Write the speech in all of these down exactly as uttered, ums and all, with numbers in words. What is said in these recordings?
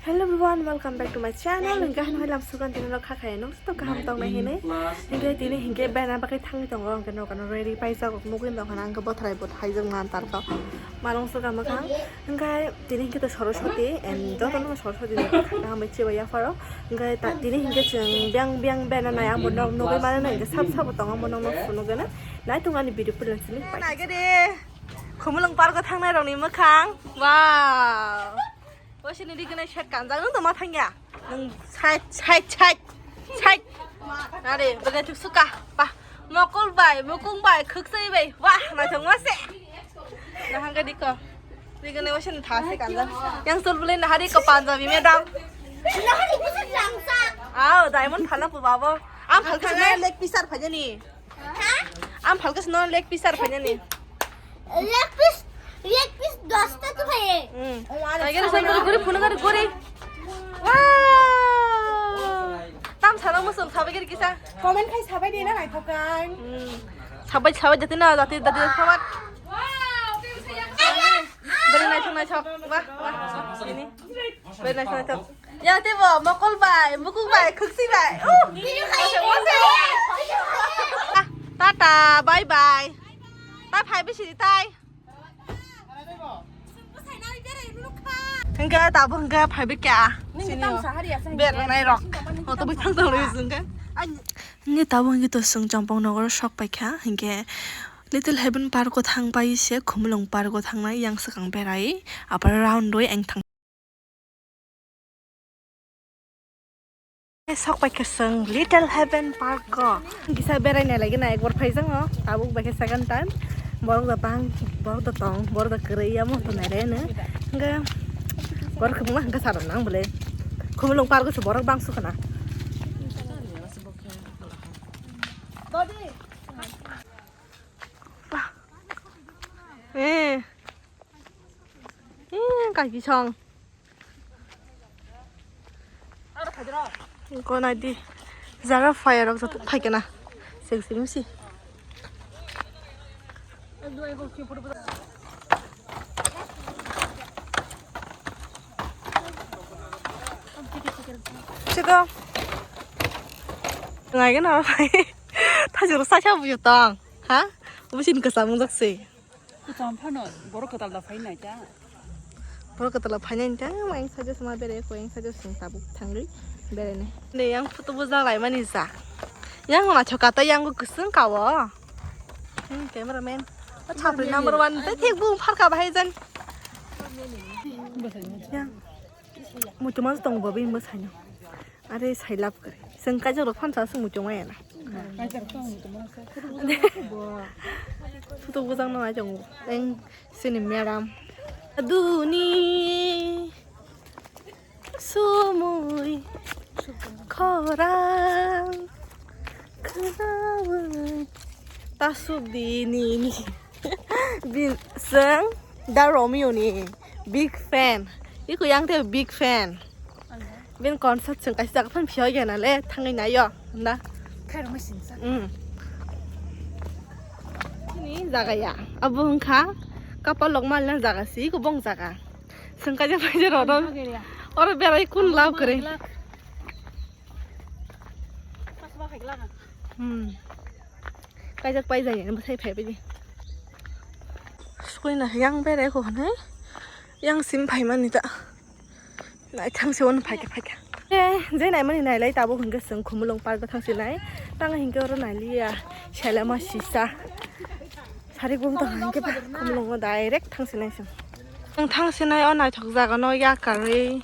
Hello everyone, welcome back to my channel. Hingke hano hai lam sugan tini rok khakhai nung to kaham tong nai hini. Hingke tini hingke bena bakai thangwi tongo, hingke no kano ready paijak nugwi tong khana, hingke bothrai bot haijak man tarko. Malong suga mwkhang. Hingke tini hingke to Saraswati, and joto no Saraswati ni kaham bai chibai yapharo. Hingke ta tini hingke chwng biang biang bena nai ambo nok nugwi mano hingke sab sabo tongo ambo nok no phunugana. Nai tong ani video pulan sini pai. Nai gede. Khumulwng park o thangnai rokni mwkhang. Wow. Waisini rigwnai side kanjak, nwng tongma thangya. Nwng side, side, side, side. Are, bwkha thuk suka. Ba, mokol bai, mukung bai, khwksai bai. Wah, naithok ma se. Nahangka diko. Rigwnai waisini tha se kanjak. Yang sol bwlai nahari ko Punjabi madam. Nahari busa langsa. Aw, diamond phalna pu babo. Am phalka sna leg piece ar phajani. Ha? Am phalka sna leg piece ar phajani. Leg piece, leg piece dosta to bhai. Hmm. Tiger sambal guri phunu gari guri. Wow. Tam sana musung sabai gari kisa. Comment khai sabai dena naithokai. Hmm. Sabai sabai jati na jati jati sabat. Beri naithok naithok. Wah, wah. Ini. Beri naithok naithok. Ya, tei bo, mokol bai, mukung bai, khwksi bai. Uh, ah, tata, bye bye. Tai phai bisi tai. Hingga tabo hingga phai bikya. Sini o. Ber nai rok. Oto bai thang tong roi sungka. Hingga tabo hingga to sung champong nogor sok paikha. Hingga Little Heaven Park o thang pai se Khumulwng Park o thangnai yang swkang berai. Apar round roi ang thang. Sok pai khe chwng Little Heaven Park o. Kisa berai nai lagi na ekbar phai jang o. Tabuk bai khe second time. Borok da bang, borok da tong, borok da kwrwi ya mo to nai re no. Hingke borok kwbangma hingke sarom nang bole. Khumulwng Park o se borok bang sukha na. Eh. Eh, kaiki song. Ko nai di. Jaga fire rok joto thai kena. Sing sing si. Sito. Ngai kena. Thajuru sa sa bujo tong. Ha? Ubisin kesa mungjak si. Kucham phano borok kwtal da phai nai ta. Borok kwtal da phai nai ta, ma yang sajak ma bere ko yang sajak sing tabuk thangwi bere ne. Ne yang photo bo jalai mani ja. Yang ma choka ta yang go kusung kawo. Hmm, cameraman. O chapri number one ta thik bu pharka bahai jan. Yang. Muchuma tong bo bini bwsai no. Are sai lab kwrwi. Chwng kaijak rok phan sa swng muchung maya na. Kaijak rok tong muchung maya sa. Photo bujak no ai chong. Eng sini madam. Aduni sumui khorang khnaui tasuk dini ni. Bin seng da Romeo ni big fan. Iku yang te big fan. Bin concert seng kaisa jaga phan phiyok ya na le thangwi nayo na. Khairok ma singsa. Mm. Ni jaga ya. Abo wngkha kapal lok mal na jaga si kubong jaga. Seng kaisa paisa oro. Oro berai kun lab kore. Hmm. Kaijak pai jai ni bwsai phai bai di. Sukui na yang bere ko hwnwi yang sim phai mani ta. Nai thang se on phai kha phai kha. Eh, je nai mani nai lai tabuk hwnkhe chwng Khumulwng Park o thang se nai. Tang hwnkhe oro nai liya selema sisa. Sari gum to hwnkhe ba Khumulwng o direct thang se nai chwng. Ang thang se nai o naithok jaga no yakarwi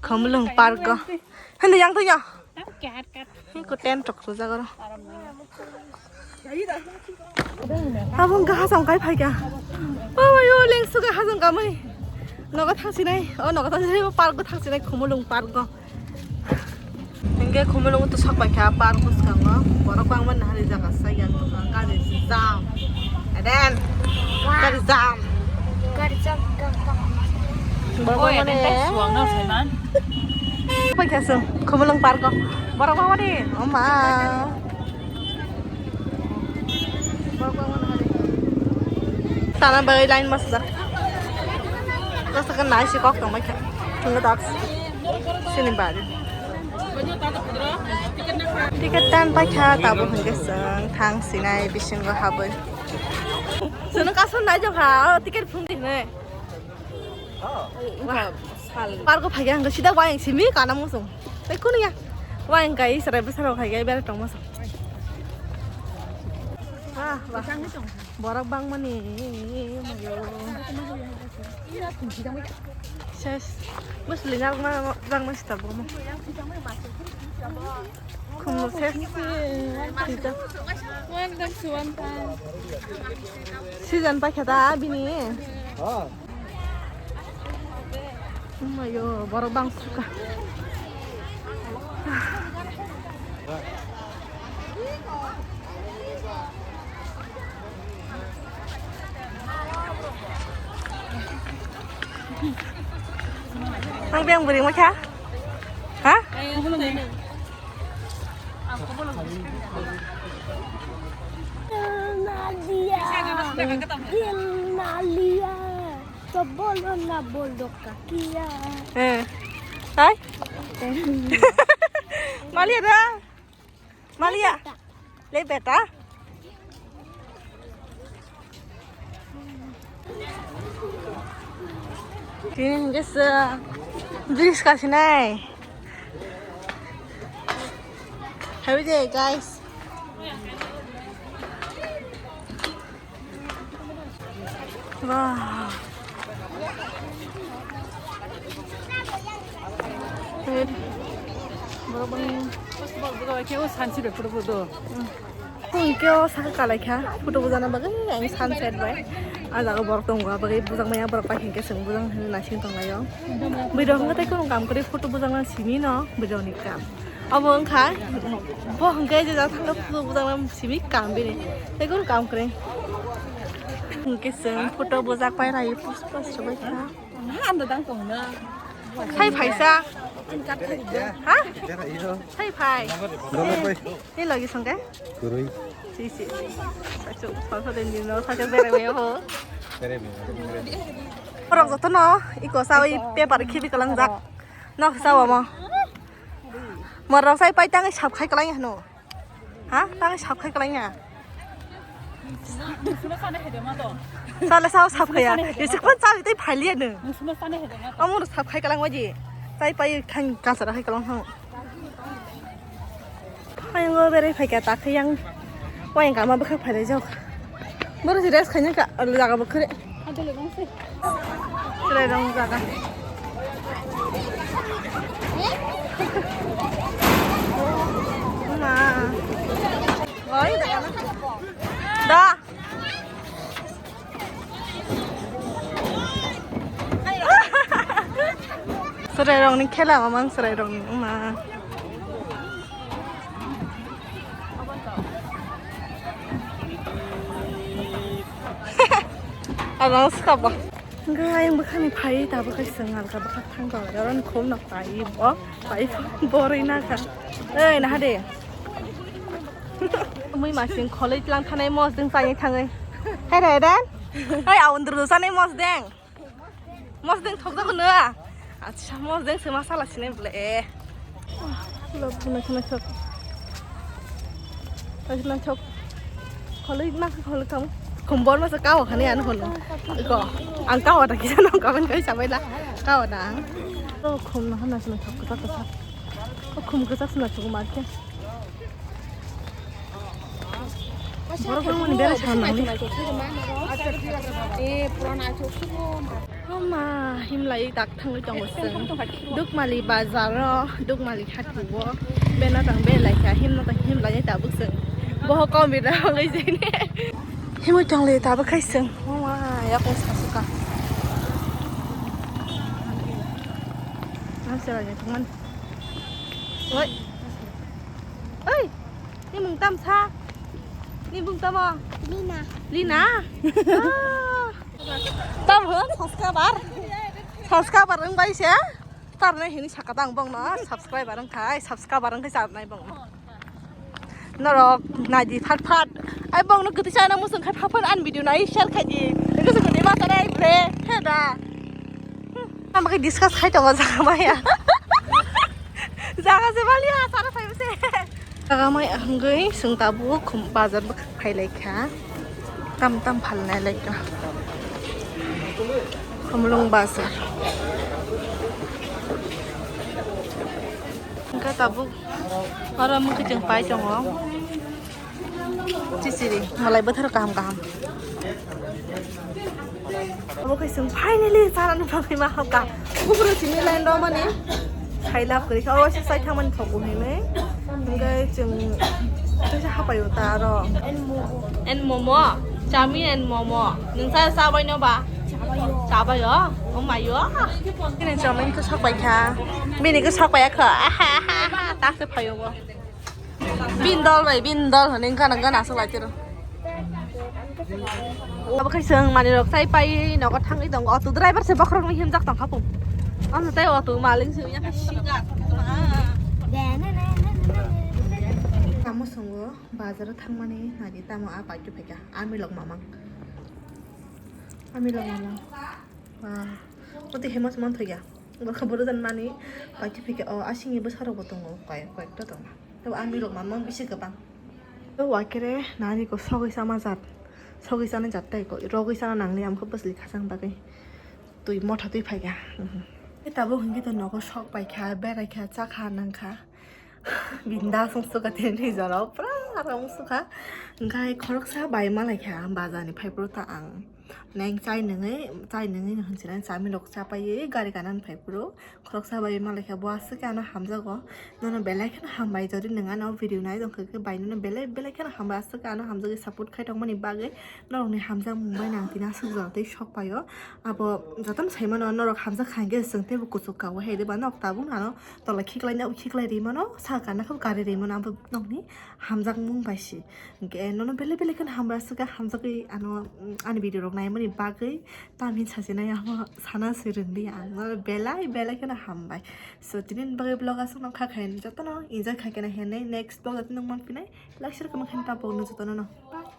Khumulwng Park o. Hwnwi yang thung ya. Hiko tent rok rwjak oro. Abo wngkha hasong kai phaikha. O bai o lengsu khe hasong kamani. Nogo thangsinai, o nogo thangsinai, o park o thangsinai Khumulwng park o. Hingke Khumulwng to sok paikha park bwskango. Borok bangma nahari jaga sa yang gari jam. Eden. Gari jam. Gari jam, jam, jam. Borok bangma ne. Paikha sung Khumulwng park o. Borok bangma ni. Oma. Borok bangma nahari. Tana bai line mas jak. Rasa kan nai si kok tong mai kha. Tunggu tak. Sini bari. Ticket tan paikha, tabo hwnkhe chwng thang sinai bisingo habwi. Chwngno kason nai jokha, o ticket phung di hwnwi. Parko phaikha hwnkhe sida wayang simi kana mosong. Tei kunu ya? Wayang kai serai bwsarok hai kai berai tongma song. Wah, wah. Borok bangmani mayo. Ses. Musli narwkma bangma sita bomo. Khumno ses. One time to one time. Season paikha da bini. Mayo, borok bang suka. Ang beng buri mo kha? Ha? Nadia. Nadia. To bolo na bolo ka kiya. Eh. Hai? Malia da. Malia. Le beta. Tini hingke sa bridge kasinai. Happy day, guys. Wah. Borok bang. First of all, buga khe o sansi be photo bodo. Tong khe o saka kalai kha photo bujana bagwi ang sunset bai. A jaga borok tongo, a bagwi bujak maya borok pai hinkhe chwng bujang hwnwi naising tonglaio. Video hwnkhai tei kheno kam kwrwi photo bujakna simi no video ni kam. Obo wngkha bo hwnkhe je jang thangkhe photo bujakna simi kam bini. Tei kunu kam kwrwi. Hwnkhe chwng photo bujak pai rai post post rwbai kha. Sai phaisa. Ha? Sai phai. Ni logi songke? Kurui. Si si. Sacho sacho den dino sacho bere me ho. Bere me. Borok jotono iko sawi paper khibi kalangjak. Nok sawa mo. Morok sai pai tangwi sap khai kwlai hano. Ha? Tangwi sap khai kwlai ya. Sale sao sap khai ya. Isi khon sao tei phai liya no. Omo sap khai kwlai waji. Tai pai thang kansa khai kwlai hano. Ayang o berai phai kha ta khai yang. Wayang kama bwkhak phai lai jok. Boro si rest khaina ka jaga bo khre. Chwrai rong jaga. Ma. Oi. Da. Chwrai rong ni khela mamang chwrai rong ni ma. Abang skabo. Gai bwkhani phai ta bwkhai swngal ka bwkhak thang ka oro ni khum nok pai bo pai boroi na kha. Ei na hade. Mui masing kholoi tlang thanai mos ding pai thangai. Hai rai dan. Hai aundru sanai mos ding. Mosdeng thokjago no? Acha, mosdeng se masala sine bole. Lok khuna khuna thok. Khuna thok. Kholoi na kholoi kam. Khombor masa kawa khani an hono. Iko. Ang kawa ta kisa no kawan kai sabai la. Kawa ta ang. To khum na khuna khuna thok kasa kasa. Khum kasa khuna thok mar khe. Borok bangmani bera sana nangni. Homa, himlai tak thangwi tongo chwng. Dukmali bazar o, Dukmali hati o. Beno tang belai kha, himno tang himlai tabuk chwng. Boho kom bida hongwi jeni. Himwi tongli tabuk khai chwng. Homa, yakung sasuka. Amsa lagi thangman. Oi. Oi. Ni mung tam sa? Ni mung tamo? Lina. Lina? Ah. Tam hwn subscriber. Subscriber wng bai se. Tar nai hini saka tang bong no subscriber wng khai, subscriber wng khai sar nai bong no. Norok nai di phat phat. Ai bong no kwtwi chana musung khai phat phat an video nai share khai di. Nang se kwtwi ma sanai ble. He da. Ama ke discuss khai tongo jaga maya. Jaga se bali ha, sara phai se. Jaga mai hwngwi chwng tabuk bazar bwkhak phai lai kha. Tam tam phalnai lai kha. Khumulwng bazar. Hwnkhe tabuk oro mwkhwtwng pai tongo. Chisiri, malai botharo kaham kaham. Obo khe chwng finally charani bagwi ma hapkha. Kubro simi line romani. Khai lab kwrwi kha. Obo se sai thangmani thok bo hinwi. Hwnkhe chwng tesa hapai o ta aro. And momo. Chami and momo. Nwng sa chabai no ba? Chabai o. O mai o. Kini chami khe sok pai kha. Bini khe sok pai kha. Aha aha aha. Ta se phai o bo. Bin dol bai, bin dol hwnwi gana gana aswk lai tiro. Abo khai chwng manwi rok chai pai nogo thangwi tongo. Auto driver se bokhorok ni himjak tong kha pung. Ano tei auto malik se ya singa. Tamo songo bazar o thangmani nadi tamo a pai tu phaikha. Ami lok mamang. Ami lok mamang. Wow. Oti hemos man thoya. Borok borok jan mani pai tu phaikha. O asing ni bwsa rok bo tongo. Koi koi ta tongo. Tei ani rok mamang bisi kwbang. Tei wakere nani ko sogwi sama jat. Sogwi sana jat tei ko. Rogwi sana nangli amkhe bwsli khachang bagwi. Twi motha twi phaikha. Tei tabuk hwnkhe to nogo sok paikha, beraikha, chakha, nangkha. Binda song suka tini jora pura rong suka. Hwnkhe khoroksa bai malaikha bazar ni phai phuru ta ang. Neng chai nungwi, chai nungwi no hinwi chami rok chapai gari kanan phai phuru. Khoroksa bai malaikha bo aswk ano hamjago. Nono belai kheno hambai jodi nwng ano video nai tongkha khe bai nono belai belai kheno hambai aswk ano hamjagwi support khai tongmani bagwi norokni hamjakmung bai nang tini aswk jora tei sok paio. Abo jotono saimano norok hamjak kha hinkhe chwng teibo kuchuk kao hai de ba nok tabuk ano tola khiklai nai khiklai rimano saka nakhuk gari rimano abo nokni hamjakmung bai si. Hinkhe nono belai belai kheno hambai aswk hamjagwi ano ani video rok naimani bagwi. Tamni sajinai amo sana se rwngdi ang. Belai belai kheno hambai. So, tini bagwi vlog aswk no kha khaini jotono enjoy khai kena hinwi next vlog jotono nung manphinai. Like, share, comment khaina ta pokno jotono no. Bye.